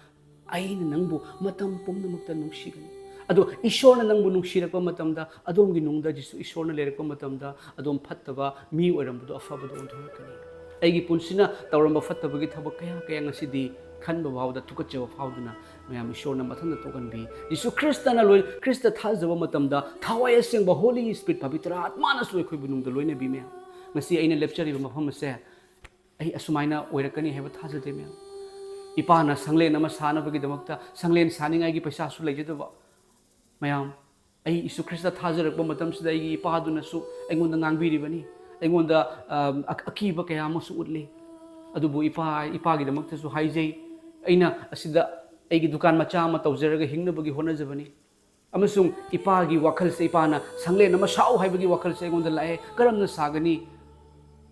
"ꯑꯩꯅ ꯅꯪꯕꯨ ꯃꯇꯝ ꯄꯨꯝꯅꯃꯛꯇ ꯅꯨꯡꯁꯤꯒꯅꯤ"꯫ ꯑꯗꯣ ꯏꯁꯣꯔꯅ ꯅꯪꯕꯨ ꯅꯨꯡꯁꯤꯔꯛꯄ ꯃꯇꯝꯗ, ꯑꯗꯣꯝꯒꯤ ꯅꯨꯡꯗ ꯖꯤꯁꯨ ꯏꯁꯣꯔꯅ ꯂꯩꯔꯛꯄ ꯃꯇꯝꯗ, ꯑꯗꯣꯝ ꯐꯠꯇꯕ ꯃꯤ ꯑꯣꯏꯔꯝꯕꯗꯣ ꯑꯐꯕꯗ ꯑꯣꯟꯊꯣꯔꯛꯀꯅꯤ꯫ ꯑꯩꯒꯤ ꯄꯨꯟꯁꯤꯅ ꯇꯧꯔꯝꯕ ꯐꯠꯇꯕꯒꯤ ꯊꯕꯛ ꯀꯌꯥ ꯀꯌꯥ ꯉꯁꯤꯗꯤ ꯈꯟꯕ ꯐꯥꯎꯕꯗ ꯇꯨꯀꯠꯆꯕ ꯐꯥꯎꯗꯨꯅ, ꯃꯌꯥꯝ, ꯏꯁꯣꯔꯅ ꯃꯊꯟꯇ ꯇꯣꯛꯍꯟꯕꯤ꯫ ꯖꯤꯁꯨ ꯈ꯭ꯔꯤꯁꯇꯅ ꯂꯣꯏ-, ꯈ꯭ꯔꯤꯁꯇ ꯊꯥꯖꯕ ꯃꯇꯝꯗ ꯊꯋꯥꯏ ꯑꯁꯦꯡꯕ Holy Spirit, ꯄꯕꯤꯇ꯭ꯔ ꯑꯥꯠꯃꯥꯅꯁꯨ ꯑꯩꯈꯣꯏꯕꯨ ꯅꯨꯡꯗ ꯂꯣꯏꯅꯕꯤ, ꯃꯌꯥꯝ꯫ ꯉꯁꯤ ꯑꯩꯅ ꯂꯦꯞꯆꯔꯤꯕ ꯃꯐꯝ ꯑꯁꯦ ꯑꯩ ꯑꯁꯨꯃꯥꯏꯅ ꯑꯣꯏꯔꯛꯀꯅꯤ ꯍꯥꯏꯕ ꯊꯥꯖꯗꯦ, ꯃꯌꯥꯝ꯫ ꯏꯄꯥꯅ ꯁꯪꯂꯦꯟ ꯑꯃ ꯁꯥꯅꯕꯒꯤꯗꯃꯛꯇ ꯁꯪꯂꯦꯟ ꯁꯥꯅꯤꯡꯉꯥꯏꯒꯤ ꯄꯩꯁꯥꯁꯨ ꯂꯩꯖꯗꯕ, ꯃꯌꯥꯝ꯫ ꯑꯩ ꯖꯤꯁꯨ ꯈ꯭ꯔꯤꯁꯇ ꯊꯥꯖꯔꯛꯄ ꯃꯇꯝꯁꯤꯗ ꯑꯩꯒꯤ ꯏꯄꯥꯗꯨꯅꯁꯨ ꯑꯩꯉꯣꯟꯗ ꯉꯥꯡꯕꯤꯔꯤꯕꯅꯤ, ꯑꯩꯉꯣꯟꯗ, ꯑꯝ, ꯑ-, ꯑꯀꯤꯕ ꯀꯌꯥ ꯑꯃꯁꯨ ꯎꯠꯂꯤ꯫ ꯑꯗꯨꯕꯨ ꯏꯄꯥ, ꯏꯄꯥꯒꯤꯗꯃꯛꯇꯁꯨ ꯍꯥꯏꯖꯩ, ꯑꯩꯅ ꯑꯁꯤꯗ ꯑꯩꯒꯤ ꯗꯨꯀꯥꯟ ꯃꯆꯥ ꯑꯃ ꯇꯧꯖꯔꯒ ꯍꯤꯡꯅꯕꯒꯤ ꯍꯣꯠꯅꯖꯕꯅꯤ꯫ ꯑꯃꯁꯨꯡ ꯏꯄꯥꯒꯤ ꯋꯥꯈꯜꯁꯦ, ꯏꯄꯥꯅ ꯁꯪꯂꯦꯟ ꯑꯃ ꯁꯥꯎ ꯍꯥꯏꯕꯒꯤ ꯋꯥꯈꯜꯁꯦ ꯑꯩꯉꯣꯟꯗ ꯂꯥꯛꯑꯦ꯫ ꯀꯔꯝꯅ ꯁꯥꯒꯅꯤ?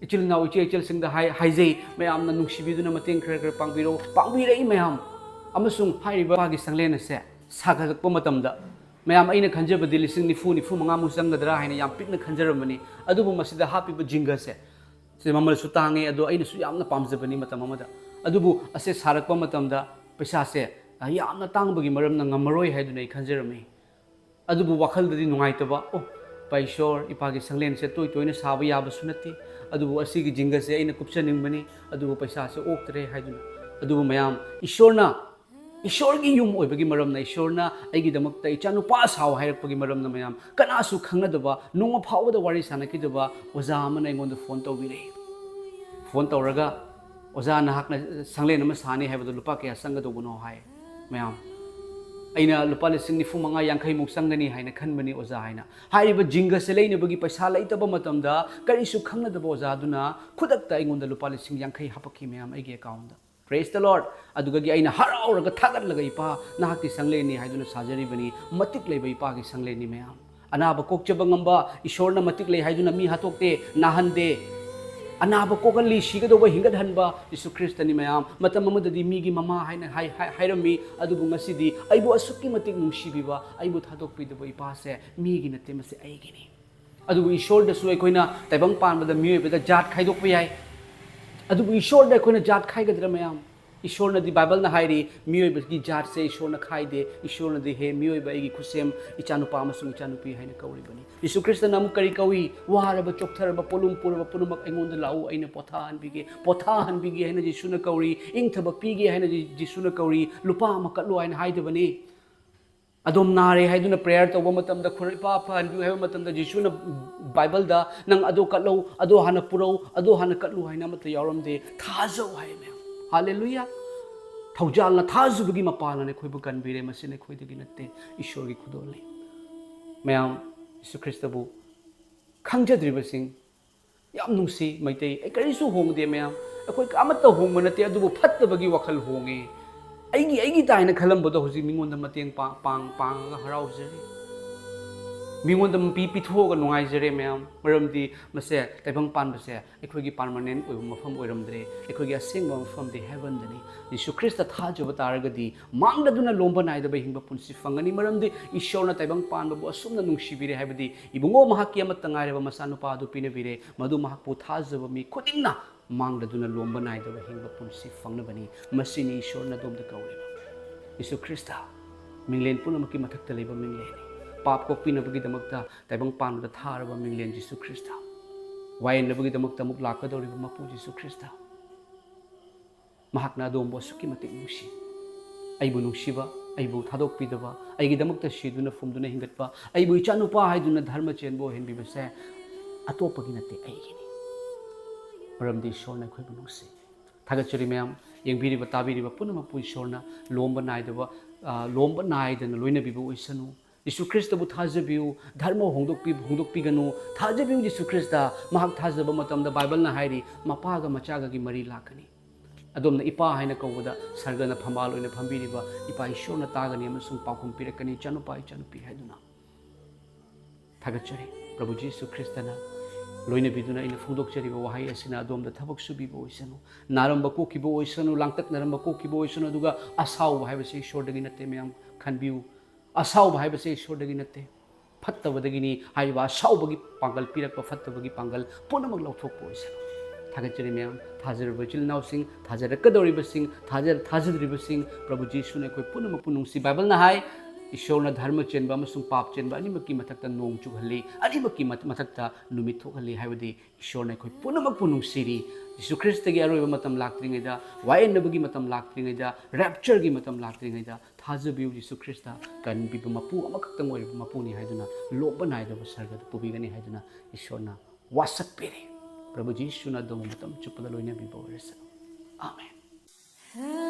ꯏꯆꯤꯜ ꯏꯅꯥꯎ, ꯏꯆꯦ ꯏꯆꯜꯁꯤꯡꯗ ꯍꯥꯏ-, ꯍꯥꯏꯖꯩ, ꯃꯌꯥꯝꯅ ꯅꯨꯡꯁꯤꯕꯤꯗꯨꯅ ꯃꯇꯦꯡ ꯈꯔ ꯈꯔ ꯄꯥꯡꯕꯤꯔꯛꯎ꯫ ꯄꯥꯡꯕꯤꯔꯛꯏ, ꯃꯌꯥꯝ꯫ ꯑꯃꯁꯨꯡ ꯍꯥꯏꯔꯤꯕ ꯏꯄꯥꯒꯤ ꯁꯪꯂꯦꯟ ꯑꯁꯦ ꯁꯥꯒꯠꯂꯛꯄ ꯃꯇꯝꯗ, ꯃꯌꯥꯝ, ꯑꯩꯅ ꯈꯟꯖꯕꯗꯤ ꯂꯤꯁꯤꯡ ꯅꯤꯐꯨ, ꯅꯤꯐꯨ ꯃꯉꯥꯃꯨꯛ ꯆꯪꯒꯗ꯭ꯔꯥ ꯍꯥꯏꯅ ꯌꯥꯝ ꯄꯤꯛꯅ ꯈꯟꯖꯔꯝꯕꯅꯤ꯫ ꯑꯗꯨꯕꯨ ꯃꯁꯤꯗ ꯍꯥꯞꯄꯤꯕ ꯖꯤꯡꯒꯁꯦ, ꯁꯤ ꯃꯃꯜꯁꯨ ꯇꯥꯡꯉꯦ, ꯑꯗꯣ ꯑꯩꯅꯁꯨ ꯌꯥꯝꯅ ꯄꯥꯝꯖꯕꯅꯤ ꯃꯇꯝ ꯑꯃꯗ꯫ ꯑꯗꯨꯕꯨ ꯑꯁꯦ ꯁꯥꯔꯛꯄ ꯃꯇꯝꯗ ꯄꯩꯁꯥꯁꯦ, ꯑ, ꯌꯥꯝꯅ ꯇꯥꯡꯕꯒꯤ ꯃꯔꯝꯅ ꯉꯝꯃꯔꯣꯏ ꯍꯥꯏꯗꯨꯅ ꯑꯩ ꯈꯟꯖꯔꯝꯃꯤ꯫ ꯑꯗꯨꯕꯨ ꯋꯥꯈꯜꯗꯗꯤ ꯅꯨꯡꯉꯥꯏꯇꯕ, "ꯑꯣ, ꯏꯄꯥ ꯏꯁꯣꯔ, ꯏꯄꯥꯒꯤ ꯁꯪꯂꯦꯟꯁꯦ ꯇꯣꯏ ꯇꯣꯏꯅ ꯁꯥꯕ ꯌꯥꯕꯁꯨ ꯅꯠꯇꯦ, ꯑꯗꯨꯕꯨ ꯑꯁꯤꯒꯤ ꯖꯤꯡꯒꯁꯦ ꯑꯩꯅ ꯀꯨꯞꯆꯅꯤꯡꯕꯅꯤ, ꯑꯗꯨꯕꯨ ꯄꯩꯁꯥꯁꯦ ꯑꯣꯛꯇ꯭ꯔꯦ" ꯍꯥꯏꯗꯨꯅ꯫ ꯑꯗꯨꯕꯨ ꯃꯌꯥꯝ, ꯏꯁꯣꯔꯅ, ꯏꯁꯣꯔꯒꯤ ꯌꯨꯝ ꯑꯣꯏꯕꯒꯤ ꯃꯔꯝꯅ, ꯏꯁꯣꯔꯅ ꯑꯩꯒꯤꯗꯃꯛꯇ ꯏꯆꯥꯅꯨꯄꯥ ꯁꯥꯎ ꯍꯥꯏꯔꯛꯄꯒꯤ ꯃꯔꯝꯅ, ꯃꯌꯥꯝ, ꯀꯅꯥꯁꯨ ꯈꯪꯅꯗꯕ, ꯅꯣꯡꯃ ꯐꯥꯎꯕꯗ ꯋꯥꯔꯤ ꯁꯥꯟꯅꯈꯤꯗꯕ ꯑꯣꯖꯥ ꯑꯃꯅ ꯑꯩꯉꯣꯟꯗ ꯐꯣꯟ ꯇꯧꯕꯤꯔꯛꯏ꯫ ꯐꯣꯟ ꯇꯧꯔꯒ, "ꯑꯣꯖꯥ, ꯅꯍꯥꯛꯅ ꯁꯪꯂꯦꯟ ꯑꯃ ꯁꯥꯅꯤ ꯍꯥꯏꯕꯗꯣ ꯂꯨꯄꯥ ꯀꯌꯥ ꯆꯪꯒꯗꯧꯕꯅꯣ?" ꯍꯥꯏ꯫ ꯃꯌꯥꯝ, ꯑꯩꯅ ꯂꯨꯄꯥ ꯂꯤꯁꯤꯡ ꯅꯤꯐꯨ ꯃꯉꯥ ꯌꯥꯡꯈꯩꯃꯨꯛ ꯆꯪꯒꯅꯤ ꯍꯥꯏꯅ ꯈꯟꯕꯅꯤ ꯑꯣꯖꯥ ꯍꯥꯏꯅ꯫ ꯍꯥꯏꯔꯤꯕ ꯖꯤꯡꯒꯁꯦ ꯂꯩꯅꯕꯒꯤ ꯄꯩꯁꯥ ꯂꯩꯇꯕ ꯃꯇꯝꯗ ꯀꯔꯤꯁꯨ ꯈꯪꯅꯗꯕ ꯑꯣꯖꯥ ꯑꯗꯨꯅ ꯈꯨꯗꯛꯇ ꯑꯩꯉꯣꯟꯗ ꯂꯨꯄꯥ ꯂꯤꯁꯤꯡ ꯌꯥꯡꯈꯩ ꯍꯥꯞꯄꯛꯈꯤ ꯃꯌꯥꯝ ꯑꯩꯒꯤ ꯑꯦꯀꯥꯎꯟꯗ꯫ Praise the Lord! ꯑꯗꯨꯗꯒꯤ ꯑꯩꯅ ꯍꯔꯥꯎꯔꯒ ꯊꯥꯒꯠꯂꯒ, "ꯏꯄꯥ, ꯅꯍꯥꯛꯀꯤ ꯁꯪꯂꯦꯟꯅꯤ" ꯍꯥꯏꯗꯨꯅ ꯁꯥꯖꯔꯤꯕꯅꯤ꯫ ꯃꯇꯤꯛ ꯂꯩꯕ ꯏꯄꯥꯒꯤ ꯁꯪꯂꯦꯟꯅꯤ ꯃꯌꯥꯝ꯫ ꯑꯅꯥꯕ ꯀꯣꯛꯆꯕ ꯉꯝꯕ, ꯏꯁꯣꯔꯅ ꯃꯇꯤꯛ ꯂꯩ ꯍꯥꯏꯗꯨꯅ ꯃꯤ ꯍꯥꯠꯇꯣꯛꯇꯦ, ꯅꯥꯍꯟꯗꯦ꯫ ꯑꯅꯥꯕ ꯀꯣꯛꯍꯜꯂꯤ, ꯁꯤꯒꯗꯧꯕ ꯍꯤꯡꯒꯠꯍꯟꯕ ꯖꯤꯁꯨ ꯈ꯭ꯔꯤꯁꯇꯅꯤ ꯃꯌꯥꯝ꯫ ꯃꯇꯝ ꯑꯃꯗꯗꯤ ꯃꯤꯒꯤ ꯃꯃꯥ ꯍꯥꯏꯅ ꯍꯥꯏ-, ꯍꯥꯏ-, ꯍꯥꯏꯔꯝꯃꯤ, ꯑꯗꯨꯕꯨ ꯉꯁꯤꯗꯤ ꯑꯩꯕꯨ ꯑꯁꯨꯛꯀꯤ ꯃꯇꯤꯛ ꯅꯨꯡꯁꯤꯕꯤꯕ, ꯑꯩꯕꯨ ꯊꯥꯗꯣꯛꯄꯤꯗꯕ ꯏꯄꯥꯁꯦ ꯃꯤꯒꯤ ꯅꯠꯇꯦ, ꯃꯁꯤ ꯑꯩꯒꯤꯅꯤ꯫ ꯑꯗꯨꯕꯨ ꯏꯁꯣꯔꯗꯁꯨ ꯑꯩꯈꯣꯏꯅ ꯇꯥꯏꯕꯪ ꯄꯥꯟꯕꯗ ꯃꯤꯑꯣꯏꯕꯗ ꯖꯥꯠ ꯈꯥꯏꯗꯣꯛꯄ ꯌꯥꯏ꯫ ꯑꯗꯨꯕꯨ ꯏꯁꯣꯔꯗ ꯑꯩꯈꯣꯏꯅ ꯖꯥꯠ ꯈꯥꯏꯒꯗ꯭ꯔꯥ ꯃꯌꯥꯝ? ꯏꯁꯣꯔꯅꯗꯤ, ꯕꯥꯏꯕꯜꯅ ꯍꯥꯏꯔꯤ, ꯃꯤꯑꯣꯏꯕꯒꯤ ꯖꯥꯠꯁꯦ ꯏꯁꯣꯔꯅ ꯈꯥꯏꯗꯦ꯫ ꯏꯁꯣꯔꯅꯗꯤ, "ꯍꯦ ꯃꯤꯑꯣꯏꯕ, ꯑꯩꯒꯤ ꯈꯨꯠꯁꯦꯝ, ꯏꯆꯥꯅꯨꯄꯥ ꯑꯃꯁꯨꯡ ꯏꯆꯥꯅꯨꯄꯤ" ꯍꯥꯏꯅ ꯀꯧꯔꯤꯕꯅꯤ꯫ ꯖꯤꯁꯨ ꯈ꯭ꯔꯤꯁꯇꯅ ꯑꯃꯨꯛ ꯀꯔꯤ ꯀꯧꯏ? "ꯋꯥꯔꯕ, ꯆꯣꯛꯊꯔꯕ, ꯄꯣꯠꯂꯨꯝ ꯄꯨꯔꯕ ꯄꯨꯝꯅꯃꯛ ꯑꯩꯉꯣꯟꯗ ꯂꯥꯛꯎ, ꯑꯩꯅ ꯄꯣꯊꯥꯍꯟꯕꯤꯒꯦ, ꯄꯣꯊꯥꯍꯟꯕꯤꯒꯦ" ꯍꯥꯏꯅ ꯖꯤꯁꯨꯅ ꯀꯧꯔꯤ, ꯏꯪꯊꯕ ꯄꯤꯒꯦ ꯍꯥꯏꯅ ꯖꯤ-, ꯖꯤꯁꯨꯅ ꯀꯧꯔꯤ, "ꯂꯨꯄꯥ ꯑꯃ ꯀꯠꯂꯨ" ꯍꯥꯏꯅ ꯍꯥꯏꯗꯕꯅꯤ꯫ ꯑꯗꯣꯝ ꯅꯥꯔꯦ ꯍꯥꯏꯗꯨꯅ ꯄ꯭ꯔꯦꯌꯔ ꯇꯧꯕ ꯃꯇꯝꯗ, "ꯈꯨꯔꯨ ꯏꯄꯥ ꯐꯍꯟꯕꯤꯌꯨ" ꯍꯥꯏꯕ ꯃꯇꯝꯗ, ꯖꯤꯁꯨꯅ ꯕꯥꯏꯕꯜꯗ, "ꯅꯪ ꯑꯗꯣ ꯀꯠꯂꯧ, ꯑꯗꯣ ꯍꯥꯟꯅ ꯄꯨꯔꯧ, ꯑꯗꯣ ꯍꯥꯟꯅ ꯀꯠꯂꯨ" ꯍꯥꯏꯅ ꯑꯃꯠꯇ ꯌꯥꯎꯔꯝꯗꯦ꯫ "ꯊꯥꯖꯧ" ꯍꯥꯏ ꯃꯌꯥꯝ꯫ ꯍꯥꯂꯦꯂꯨꯌꯥ! ꯊꯧꯖꯥꯜꯅ, ꯊꯥꯖꯕꯒꯤ ꯃꯄꯥꯜꯅ ꯑꯩꯈꯣꯏꯕꯨ ꯀꯟꯕꯤꯔꯦ꯫ ꯃꯁꯤ ꯑꯩꯈꯣꯏꯗꯒꯤ ꯅꯠꯇꯦ, ꯏꯁꯣꯔꯒꯤ ꯈꯨꯗꯣꯜꯅꯤ꯫ ꯃꯌꯥꯝ, ꯖꯤꯁꯨ ꯈ꯭ꯔꯤꯁꯇꯕꯨ ꯈꯪꯖꯗ꯭ꯔꯤꯕꯁꯤꯡ, ꯌꯥꯝ ꯅꯨꯡꯁꯤ ꯃꯩꯇꯩ꯫ ꯑꯩ ꯀꯔꯤꯁꯨ ꯍꯣꯡꯗꯦ ꯃꯌꯥꯝ, ꯑꯩꯈꯣꯏ ꯑꯃꯠꯇ ꯍꯣꯡꯕ ꯅꯠꯇꯦ, ꯑꯗꯨꯕꯨ ꯐꯠꯇꯕꯒꯤ ꯋꯥꯈꯜ ꯍꯣꯡꯉꯦ꯫ ꯑꯩꯒꯤ, ꯑꯩꯒꯤ ꯇꯥꯏꯅ ꯈꯜꯂꯝꯕꯗꯣ ꯍꯧꯖꯤꯛ ꯃꯤꯉꯣꯟꯗ ꯃꯇꯦꯡ ꯄꯥꯡ-, ꯄꯥꯡ-, ꯄꯥꯡꯉꯒ ꯍꯔꯥꯎꯖꯔꯦ꯫ ꯃꯤꯉꯣꯟꯗ ꯃꯄꯤ ꯄꯤꯊꯣꯛꯑꯒ ꯅꯨꯡꯉꯥꯏꯖꯔꯦ ꯃꯌꯥꯝ꯫ ꯃꯔꯝꯗꯤ ꯃꯁꯦ, ꯇꯥꯏꯕꯪ ꯄꯥꯟꯕꯁꯦ ꯑꯩꯈꯣꯏꯒꯤ ꯄꯥꯔꯃꯅꯦꯟ ꯑꯣꯏꯕ ꯃꯐꯝ ꯑꯣꯏꯔꯝꯗ꯭ꯔꯦ, ꯑꯩꯈꯣꯏꯒꯤ ꯑꯁꯦꯡꯕ ꯃꯐꯝꯗꯤ ꯍꯦꯕꯟꯗꯅꯤ꯫ ꯖꯤꯁꯨ ꯈ꯭ꯔꯤꯁꯇ ꯊꯥꯖꯕ ꯇꯥꯔꯒꯗꯤ ꯃꯥꯡꯗꯗꯨꯅ ꯂꯣꯝꯕ ꯅꯥꯏꯗꯕ ꯍꯤꯡꯕ ꯄꯨꯟꯁꯤ ꯐꯪꯒꯅꯤ꯫ ꯃꯔꯝꯗꯤ ꯏꯁꯣꯔꯅ ꯇꯥꯏꯕꯪ ꯄꯥꯟꯕꯕꯨ ꯑꯁꯨꯝꯅ ꯅꯨꯡꯁꯤꯕꯤꯔꯦ ꯍꯥꯏꯕꯗꯤ, ꯏꯕꯨꯡꯉꯣ ꯃꯍꯥꯛꯀꯤ ꯑꯃꯠꯇ ꯉꯥꯏꯔꯕ ꯃꯆꯥꯅꯨꯄꯥ ꯑꯗꯨ ꯄꯤꯅꯕꯤꯔꯦ, ꯃꯗꯨ ꯃꯍꯥꯛꯄꯨ ꯊꯥꯖꯕ ꯃꯤ ꯈꯨꯗꯤꯡꯅ ꯃꯥꯡꯗꯗꯨꯅ ꯂꯣꯝꯕ ꯅꯥꯏꯗꯕ ꯍꯤꯡꯕ ꯄꯨꯟꯁꯤ ꯐꯪꯅꯕꯅꯤ꯫ ꯃꯁꯤꯅꯤ ꯏꯁꯣꯔꯅ ꯑꯗꯣꯝꯗ ꯀꯧꯔꯤꯕ꯫ ꯖꯤꯁꯨ ꯈ꯭ꯔꯤꯁꯇ ꯃꯤꯡꯂꯦꯟ ꯄꯨꯝꯅꯃꯛꯀꯤ ꯃꯊꯛꯇ ꯂꯩꯕ ꯃꯤꯡꯂꯦꯟꯅꯤ꯫ ꯄꯥꯞ ꯀꯣꯛꯄꯤꯅꯕꯒꯤꯗꯃꯛꯇ ꯇꯥꯏꯕꯪ ꯄꯥꯟꯕꯗ ꯊꯥꯔꯕ ꯃꯤꯡꯂꯦꯟ ꯖꯤꯁꯨ ꯈ꯭ꯔꯤꯁꯇ, ꯋꯥꯌꯦꯟꯅꯕꯒꯤꯗꯃꯛꯇ ꯑꯃꯨꯛ ꯂꯥꯛꯀꯗꯧꯔꯤꯕ ꯃꯄꯨ ꯖꯤꯁꯨ ꯈ꯭ꯔꯤꯁꯇ, ꯃꯍꯥꯛꯅ ꯑꯗꯣꯝꯕꯨ ꯑꯁꯨꯛꯀꯤ ꯃꯇꯤꯛ ꯅꯨꯡꯁꯤ꯫ ꯑꯩꯕꯨ ꯅꯨꯡꯁꯤꯕ, ꯑꯩꯕꯨ ꯊꯥꯗꯣꯛꯄꯤꯗꯕ, ꯑꯩꯒꯤꯗꯃꯛꯇ ꯁꯤꯗꯨꯅ ꯐꯨꯝꯗꯨꯅ ꯍꯤꯡꯒꯠꯄ, ꯑꯩꯕꯨ ꯏꯆꯥꯅꯨꯄꯥ ꯍꯥꯏꯗꯨꯅ ꯙꯔꯃ ꯆꯦꯟꯕ ꯑꯣꯏꯍꯟꯕꯤꯕꯁꯦ ꯑꯇꯣꯞꯄꯒꯤ ꯅꯠꯇꯦ, ꯑꯩꯒꯤꯅꯤ꯫ ꯃꯔꯝꯗꯤ ꯏꯁꯣꯔꯅ ꯑꯩꯈꯣꯏꯕꯨ ꯅꯨꯡꯁꯤ꯫ ꯊꯥꯒꯠꯆꯔꯤ ꯃꯌꯥꯝ, ꯌꯦꯡꯕꯤꯔꯤꯕ, ꯇꯥꯕꯤꯔꯤꯕ ꯄꯨꯝꯅꯃꯛꯄꯨ ꯏꯁꯣꯔꯅ ꯂꯣꯝꯕ ꯅꯥꯏꯗꯕ ꯑ, ꯂꯣꯝꯕ ꯅꯥꯏꯗꯅ ꯂꯣꯏꯅꯕꯤꯕ ꯑꯣꯏꯁꯅꯨ꯫ ꯖꯤꯁꯨ ꯈ꯭ꯔꯤꯁꯇꯕꯨ ꯊꯥꯖꯕꯤꯌꯨ, ꯙꯔꯃ ꯍꯣꯡꯗꯣꯛꯄꯤ-, ꯍꯣꯡꯗꯣꯛꯄꯤꯒꯅꯨ꯫ ꯊꯥꯖꯕꯤꯌꯨ ꯖꯤꯁꯨ ꯈ꯭ꯔꯤꯁꯇ꯫ ꯃꯍꯥꯛ ꯊꯥꯖꯕ ꯃꯇꯝꯗ ꯕꯥꯏꯕꯜꯅ ꯍꯥꯏꯔꯤ, ꯃꯄꯥꯒ ꯃꯆꯥꯒꯒꯤ ꯃꯔꯤ ꯂꯥꯛꯀꯅꯤ꯫ ꯑꯗꯣꯝꯅ ꯏꯄꯥ ꯍꯥꯏꯅ ꯀꯧꯕꯗ ꯁꯔꯒꯅ ꯐꯝꯕꯥꯜ ꯑꯣꯏꯅ ꯐꯝꯕꯤꯔꯤꯕ ꯏꯄꯥ ꯏꯁꯣꯔꯅ ꯇꯥꯒꯅꯤ ꯑꯃꯁꯨꯡ ꯄꯥꯎꯈꯨꯝ ꯄꯤꯔꯛꯀꯅꯤ, "ꯏꯆꯥꯅꯨꯄꯥ, ꯏꯆꯥꯅꯨꯄꯤ" ꯍꯥꯏꯗꯨꯅ꯫ ꯊꯥꯒꯠꯆꯔꯤ꯫ ꯄ꯭ꯔꯚꯨ ꯖꯤꯁꯨ ꯈ꯭ꯔꯤꯁꯇꯅ ꯂꯣꯏꯅꯕꯤꯗꯨꯅ ꯑꯩꯅ ꯐꯣꯡꯗꯣꯛꯆꯔꯤꯕ ꯋꯥꯍꯩ ꯑꯁꯤꯅ ꯑꯗꯣꯝꯗ ꯊꯕꯛ ꯁꯨꯕꯤꯕ ꯑꯣꯏꯁꯅꯨ꯫ ꯅꯥꯔꯝꯕ ꯀꯣꯛꯈꯤꯕ ꯑꯣꯏꯁꯅꯨ, ꯂꯥꯡꯇꯛꯅꯔꯝꯕ ꯀꯣꯛꯈꯤꯕ ꯑꯣꯏꯁꯅꯨ, ꯑꯗꯨꯒ ꯑꯁꯥꯎꯕ ꯍꯥꯏꯕꯁꯤ ꯏꯁꯣꯔꯗꯒꯤ ꯅꯠꯇꯦ꯫ ꯃꯌꯥꯝ ꯈꯟꯕꯤꯌꯨ, ꯑꯁꯥꯎꯕ ꯍꯥꯏꯕꯁꯤ ꯏꯁꯣꯔꯗꯒꯤ ꯅꯠꯇꯦ, ꯐꯠꯇꯕꯗꯒꯤꯅꯤ꯫ ꯍꯥꯏꯔꯤꯕ ꯑꯁꯥꯎꯕꯒꯤ ꯄꯥꯡꯒꯜ, ꯄꯤꯔꯛꯄ ꯐꯠꯇꯕꯒꯤ ꯄꯥꯡꯒꯜ ꯄꯨꯝꯅꯃꯛ ꯂꯧꯊꯣꯛꯄ ꯑꯣꯏꯁꯅꯨ꯫ ꯊꯥꯒꯠꯆꯔꯤ ꯃꯌꯥꯝ, ꯊꯥꯖꯔꯕ ꯏꯆꯤꯜ ꯏꯅꯥꯎꯁꯤꯡ, ꯊꯥꯖꯔꯛꯀꯗꯧꯔꯤꯕꯁꯤꯡ, ꯊꯥꯖ-, ꯊꯥꯖꯗ꯭ꯔꯤꯕꯁꯤꯡ, ꯄ꯭ꯔꯚꯨ ꯖꯤꯁꯨꯅ ꯑꯩꯈꯣꯏ ꯄꯨꯝꯅꯃꯛꯄꯨ ꯅꯨꯡꯁꯤ꯫ ꯕꯥꯏꯕꯜꯅ ꯍꯥꯏ, ꯏꯁꯣꯔꯅ ꯙꯔꯃ ꯆꯦꯟꯕ ꯑꯃꯁꯨꯡ ꯄꯥꯞ ꯆꯦꯟꯕ ꯑꯅꯤꯃꯛꯀꯤ ꯃꯊꯛꯇ ꯅꯣꯡ ꯆꯨꯍꯜꯂꯤ, ꯑꯅꯤꯃꯛꯀꯤ ꯃꯊ-, ꯃꯊꯛꯇ ꯅꯨꯃꯤꯠ ꯊꯣꯛꯍꯜꯂꯤ꯫ ꯍꯥꯏꯕꯗꯤ ꯏꯁꯣꯔꯅ ꯑꯩꯈꯣꯏ ꯄꯨꯝꯅꯃꯛꯄꯨ ꯅꯨꯡꯁꯤꯔꯤ꯫ ꯖꯤꯁꯨ ꯈ꯭ꯔꯤꯁꯇꯒꯤ ꯑꯔꯣꯏꯕ ꯃꯇꯝ ꯂꯥꯛꯇ꯭ꯔꯤꯉꯩꯗ, ꯋꯥꯌꯦꯟꯅꯕꯒꯤ ꯃꯇꯝ ꯂꯥꯛꯇ꯭ꯔꯤꯉꯩꯗ, raptureꯒꯤ ꯃꯇꯝ ꯂꯥꯛꯇ꯭ꯔꯤꯉꯩꯗ ꯊꯥꯖꯕꯤꯌꯨ, ꯖꯤꯁꯨ ꯈ꯭ꯔꯤꯁꯇ ꯀꯟꯕꯤꯕ ꯃꯄꯨ ꯑꯃꯈꯛꯇꯪ ꯑꯣꯏꯔꯤꯕ ꯃꯄꯨꯅꯤ ꯍꯥꯏꯗꯨꯅ ꯂꯣꯝꯕ ꯅꯥꯏꯗꯕ ꯁꯔꯒꯗ ꯄꯨꯕꯤꯒꯅꯤ ꯍꯥꯏꯗꯨꯅ ꯏꯁꯣꯔꯅ ꯋꯥꯁꯛꯄꯤꯔꯤ꯫ ꯄ꯭ꯔꯚꯨ ꯖꯤꯁꯨꯅ ꯑꯗꯣꯝꯕꯨ ꯃꯇꯝ ꯆꯨꯞꯄꯗ ꯂꯣꯏꯅꯕꯤꯕ ꯑꯣꯏꯔꯁꯅꯨ꯫ ꯑꯥꯃꯦꯟ꯫